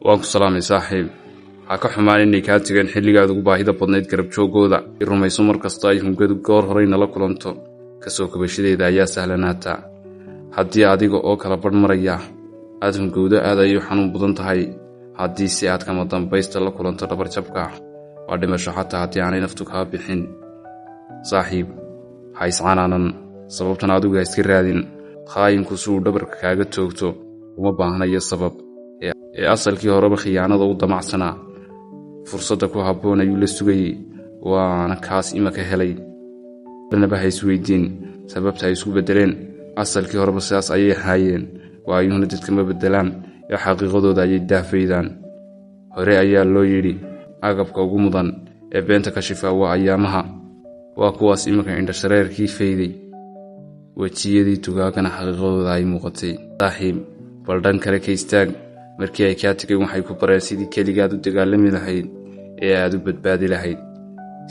Waan ku salaamay, saaxiib. Ha ka xumaan inay kaa tegeen xilligaad ugu baahida badnayd garab joogooda. I rumayso, mar kasta ay hungadu goor horey nala kulanto, kasoo kabashadeeda ayaa sahlanaataa. Haddii adiga oo kala badh maraya aad hungowdo, aad ayay u xanuun badan tahay. Haddii si aad kama dambaysta la kulanto dhabarjabka, waa dhimasho, xataa haddii aanay naftu kaa bixin. Saaxiib, ha iscanaanan, sababtan adigu ha iska raadin. Khaayinku si uu dhabarka kaaga toogto uma baahnayo sabab, ee asalkii horeba khiyaanada u damacsanaa. Fursadda ku habboon ayuu la sugayey, waana kaas imaka helay. Naba ha isweydiin sababta ay isku beddeleen. Asalkii horeba sidaas ayay ahaayeen. Waayuhuna dadka ma beddelaan, ee xaqiiqadooda ayay daahfaydaan. Hore ayaa loo yidhi, agabka ugu mudan ee beenta ka shifa waa ayaamaha. Waa kuwaas iminka indhashareerkii fayday, wejiyadii tugaagana xaqiiqadooda ay muuqatay. Saaxiib, bal dhan kale ka istaag. Markii ay kaa tegeen, waxay ku bareen sidii keligaad u dagaalami lahayd ee aad u badbaadi lahayd,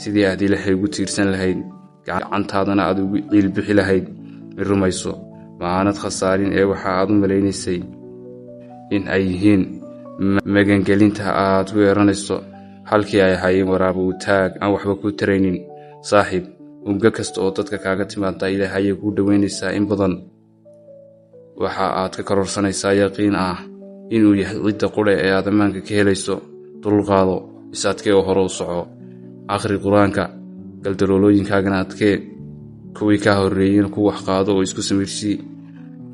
sidii aad Ilaahay ugu tiirsan lahayd, gacantaadana aad ugu ciilbixi lahayd. I rumayso, ma aanad khasaarin, ee waxa aad u malaynaysay in ay yihiin magangelinta aad ku yeeranayso halkii ay ahaayeen waraaba taag aan waxba kuu taraynin. Saaxiib, unga kasta oo dadka kaaga timaada Ilaahay ayay kuu dhoweynaysaa in badan. Waxa aad ka kororsanaysaa yaqiin ah inuu yahay cidda qudha ee aad ammaanka ka helayso. Dulqaado, is adkee oo hore u soco. Akhri Qur-aanka, galdaloolooyinkaagana adkee. Kuwii kaa horreeyeen ku wax qaado oo isku samirsii.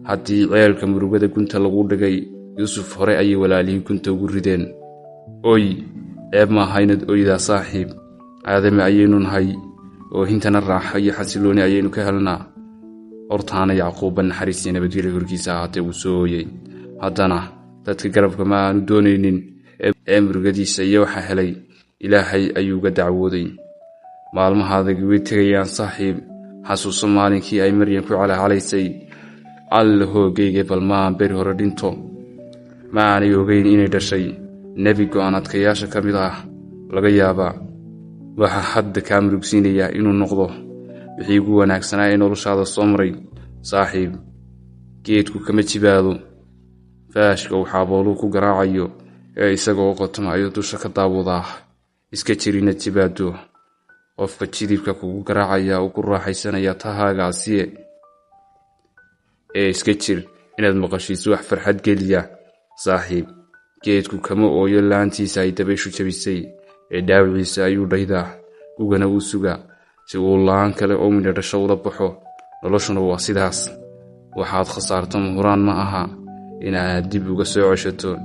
Haddii ceelka murugada gunta lagu dhigay, Yuusuf hore ayay walaalihii gunta ugu rideen. Oy, ceeb maaha inaad oydaa, saaxiib. Aadame ayaynu nahay, oohintana raaxo iyo xasilooni ayaynu ka helnaa. Hortaana Yacquubba, naxariis iyo nabadgelyo korkiisa ahaatee, wuu soo ooyey. Haddana dadka garabka ma aanu doonaynin, ee murugadiisa iyo waxa helay Ilaahay ayuu uga dacwooday. Maalmaha adagi way tegayaan, saaxiib. Xasuuso maalinkii ay Maryam ku calacalaysay, "Alla hoogayga, bal maan beri hore dhinto." Ma aanay ogeyn inay dhashay nebi go'aan adkayaasha ka mid ah. Laga yaabaa waxaa hadda kaa murugsiinayaa inuu noqdo wixii ugu wanaagsanaa ee noloshaada soo maray. Saaxiib, geedku kama jibaado faashka uu xaabooluhu ku garaacayo, ee isaga oo qotoma ayuu dusha ka daawadaa. Iska jir inaad jibaado. Qofka jidibka kugu garaacaya uu ku raaxaysanaya tahaagaasiye, ee iska jir inaad maqashiiso wax farxad geliya. Saaxiib, geedku kama ooyo laantiisa ay dabayshu jabisay, ee dhaawiciisa ayuu dhaydaa, gugana wuu sugaa si uu laan kale oo midho dhasho ula baxo. Noloshuna waa sidaas. Waxaad khasaarto muhuraan ma aha inaad dib uga soo ceshato,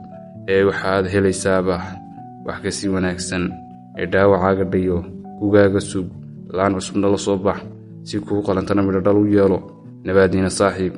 ee waxaad helaysaaba wax kasii wanaagsan. Ee dhaawacaaga dhayo, gugaaga sug, laan cusubna la soo bax, si kuu qalantana midhodhal u yeelo. Nabaadiina, saaxiib.